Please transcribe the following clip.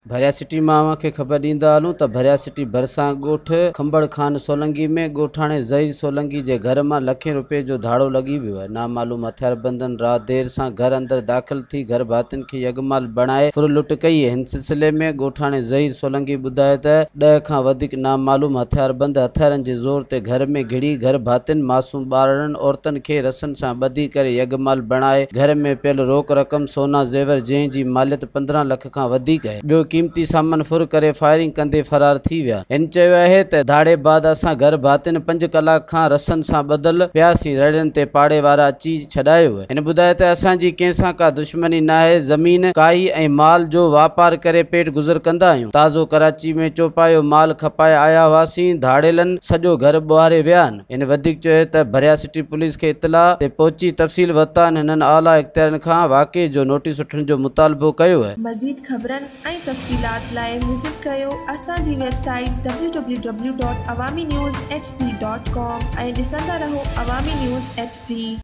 ڀريا city مان اوهان کي خبر ڏيندا هلون ته ڀريا سٽي ڀرسان ڳوٺ کنڀڙ خان سولنگي ۾ ڳوٺاڻي ظهير سولنگي جي گهر مان لکين روپين جو ڌاڙو لڳي ويو آهي. نامعلوم هٿياربندن رات دير سان گهر اندر داخل ٿي گهر ڀاتين کي يرغمال بڻائي ڦر لٽ ڪئي. هن سلسلي ۾ ڳوٺاڻي ظهير سولنگي ٻڌايو ته 10 کان وڌيڪ نامعلوم هٿياربند هٿيارن جي زور تي گهر ۾ گهڙي گهر ڀاتين، معصوم ٻارڙن، عورتن کي رسن سان ٻڌي ڪري يرغمال بڻائي گهر ۾ پيل روڪ رقم، سونا زيور جنهن جي ماليت 15 لک کان وڌيڪ آهي، ٻيو قيمتي سامان ڦر ڪري فائرنگ ڪندي فرار ٿي ويا. هن چيو آهي ته ڌاڙي بعد اسان گهر ڀاتين 5 ڪلاڪ کان رسن سان ٻڌل پياسين، رڙين تي پاڙي وارا اچي ڇڏايو. هن ٻڌايو ته اسان جي ڪنهن سان ڪا دشمني ناهي، زمين، ڪاهي ۽ مال جو واپار ڪري پيٽ گذر ڪندا آهيون، تازو ڪراچي ۾ چوپايو مال کپائي آيا هئاسين، ڌاڙيلن سڄو گهر ٻوهاري ويا آهن. هن وڌيڪ چيو ته ڀريا سٽي پوليس کي اطلاع تي پهچي تفصيل ورتا آهن، هنن اعليٰ اختيارين کان واقعي جو نوٽيس وٺڻ جو مطالبو ڪيو آهي. مزيد خبرن ۽ تفصيلات لاء وزٽ ڪريو اسان جي web site W W W dot Awami news H D dot com ۽ ڏسندا رهو عوامي نيوز ايڇ ڊي.